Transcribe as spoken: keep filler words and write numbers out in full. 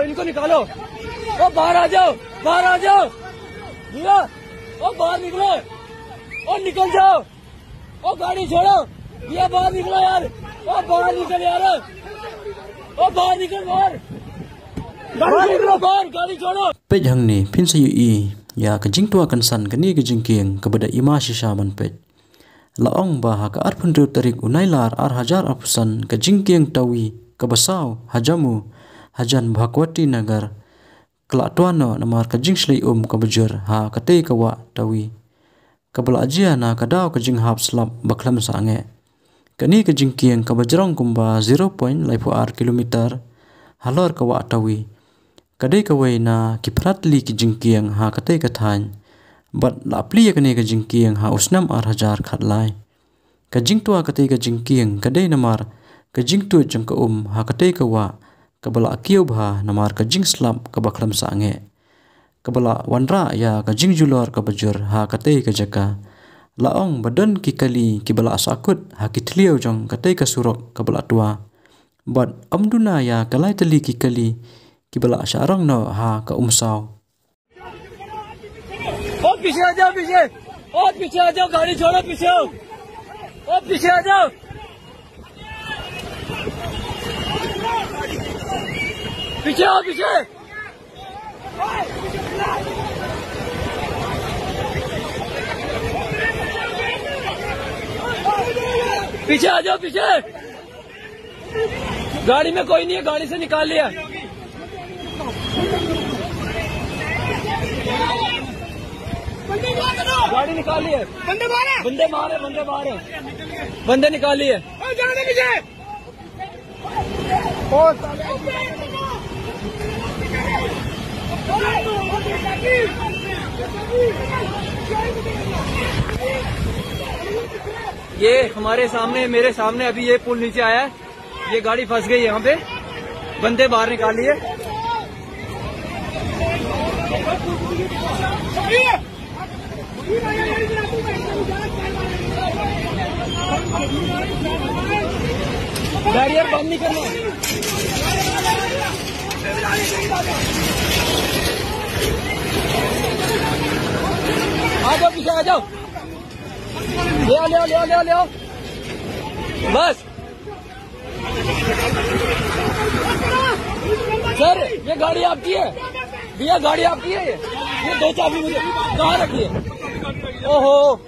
इनको निकालो। ओ बाहर आ जाओ, बाहर आ जाओ भैया, ओ बाहर निकलो, ओ निकल जाओ, ओ गाड़ी छोड़ो भैया, बाहर निकलो यार, ओ बाहर निकल यार, ओ बाहर निकल बाहर, गाड़ी छोड़ो बाहर, गाड़ी छोड़ो। Peit hangne phin sa ïohi ïa ka jingtwa kynsan kane ka jingkieng kaba da i ma shisha ban peit. La ong ba ha ka arphew hynriew tarik u Nailar ar hajar arphew san ka jingkieng tawi kaba saw ha Jammu hajan Bhagwati Nagar ka la twa noh namar ka jingshlei um kaba jur ha katei ka wah tawi, kaba la jia na ka daw ka jinghap slap ba khlem sangeh. Kane ka jingkieng kaba jrong kumba zero point lai phew ar kilometer halor ka wah tawi, ka dei kawei na ki phra tylli ki jingkieng ha katei ka thaiñ, bad la plie kane ka jingkieng ha u snem ar hajar khatlai. Ka jingtwa katei ka jingkieng ka dei namar ka jingtuid jong ka um ha katei ka wah kaba la kiew bha namar ka jingslap kaba khlem sangeh, kaba la wanrah ïa ka jingjulor kaba jur ha katei ka jaka. La ong ba don ki kali kiba la sahkut ha ki thliew jong katei ka surok kaba la twa, bad ym duna ïa ka lai tylli ki kali kiba la shah rong noh ha ka umsaw. ओ पीछे आ जाओ, पीछे। ओ पीछे आ जाओ, गाड़ी छोड़ो, पीछे आओ। ओ पीछे आ जाओ, पीछे आओ, पीछे। पीछे आ जाओ, पीछे। गाड़ी में कोई नहीं है, गाड़ी से निकाल लिया। गाड़ी निकाल ली है। बंदे बाहर है। बंदे बाहर है, बंदे बाहर है। बंदे निकाल लिए। ओ, जाने दीजिए। ओ, साले। ये हमारे सामने, मेरे सामने अभी ये पुल नीचे आया है। ये गाड़ी फंस गई यहाँ पे, बंदे बाहर निकाल लिए। बैरियर बंद नहीं करना। आ जाओ पीछे, आ जाओ। ले आओ, ले आओ, ले आओ, ले आओ, ले आओ। बस। सर, ये गाड़ी आपकी है? भैया, गाड़ी आपकी है ये? ये दो चाबी मुझे कहाँ रखी है? ओहो।